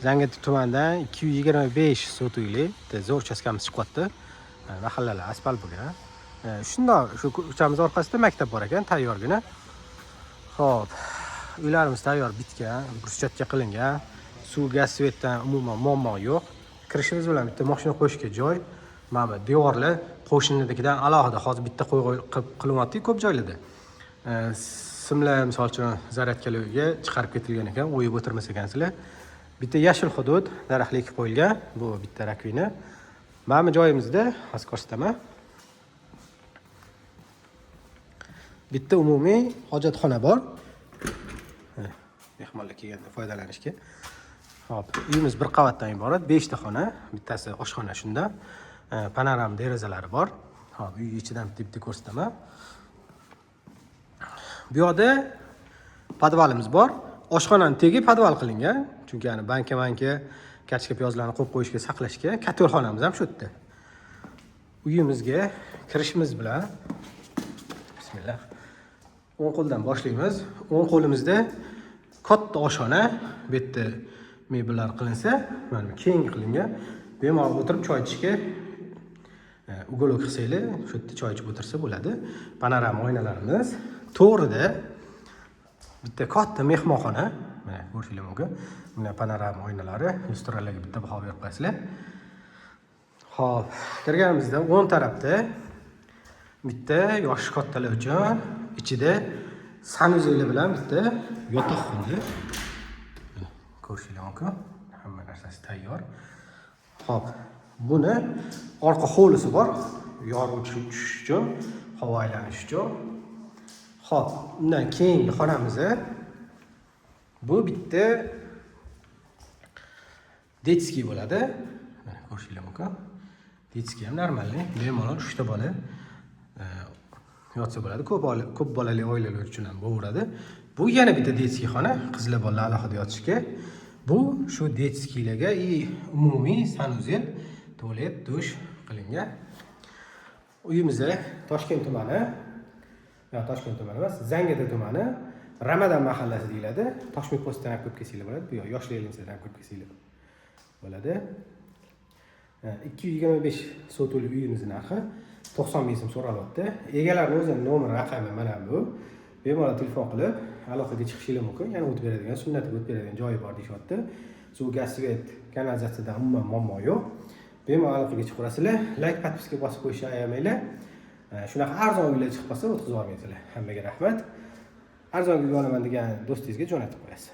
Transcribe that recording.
Zangiota tumanidan 225 sotixli bitta zo'r uchastkamiz chiqyapti. Mahallalar asfalt bo'lgan. Shundoq shu ko'chamiz orqasida maktab bor ekan, tayyorgina. Xo'p, uylarimiz tayyor bitgan, брусчатка qilingan. Suv, gaz, свет dan umuman muammo yo'q. Kirishimiz bilan bitta mashina qo'yishga joy. Mana bu devorlar qo'shninikidan alohida hozir bitta qo'y qilinyapti ko'p joylarda. Simlar misol uchun zaryadkali uyga chiqarib ketilgan ekan, o'yib o'tirmas ekansizlar. Bitta yashil hudud, daraxtlar ekib qo'yilgan. Bu bitta раковина. Mana bu joyimizda hozir ko'rsataman. Bitta umumiy hojatxona bor. Mehmonlar kelganda foydalanishga. Xo'p, uyimiz bir qavatdan iborat, 5 ta xona, bittasi oshxona shunda. Panorama derazalari bor. Xo'p, uy ichidan bitta bitta ko'rsataman. Bu yoqda podvalimiz bor. Oshxonaning tegi podval qilingan. Chunki yani banka-manka, kartoshka, piyozlarni qo'yib qo'yishga, saqlashga katalxonamiz ham shu yerda. Uyimizga kirishimiz bilan bismillah. O'ng qo'ldan boshlaymiz. O'ng qo'limizda katta oshxona, bu yerda mebellar qilinsa, mana bu keng qilingan. Bemalol o'tirib choy ichishga уголок qilsanglar, shu yerda choy ichib o'tirsa bo'ladi. Panorama oynalarimiz. To'g'rida bitta katta mehmonxona, mana ko'rishinglar mumkin. Mana panorama oynalari, lyustralarga bitta baho berib qo'yasizlar. Xo'p, kirganimizda o'ng tarafda bitta yoshi kattalar uchun ichida санузел i bilan bitta yotoqxona. Mana ko'rishinglar mumkin. Hamma narsasi tayyor. Xo'p, buni orqa hovlisi bor. Yorug' tushish uchun, havo aylanish uchun. Xo'p, undan keyingi xonamiz bu bitta детский bo'ladi. Mana ko'rishinglar mumkin. Детский ham нормальный, bemalol 3 ta bola yotsa bo'ladi. Ko'p bolali oilalar uchun ham bo'laveradi. Bu yana bitta детский xona, qizlar, bolalar alohida yotishga. Bu shu детский larga и umumiy санузел, tualet, dush qilingan. Uyimizda Toshkent tumani, yo Toshkent tumani emas, Zangiota tumani, Ramadan mahallasi deyiladi. Toshmi postdan ham ko'p kelsanglar bo'ladi. Bu yoq Yoshlar Elimizidan ham ko'p kelsanglar bo'ladi. 225 sotixli uyimizni narxi 90 ming so'm so'ralyapti. Egalarni o'zini nomer raqami mana bu. Bemalol telefon qilib aloqaga chiqishingiz mumkin. Yana o'tib beradigan, sunnatiga o'tib beradigan joyi bor deyishyapti. Suv, gaz, свет, kanalizatsiyadan umuman muammo yo'q. Bemalol aloqaga chiqaverasizlar. Layk, подписка bosib qo'yishni ayamanglar. Shunaqa arzon uylar chiqib qolsa o'tkazib olmaysizlar. Hammaga rahmat. Arzon uyga olaman degan do'stingizga jo'natib qo'yasiz.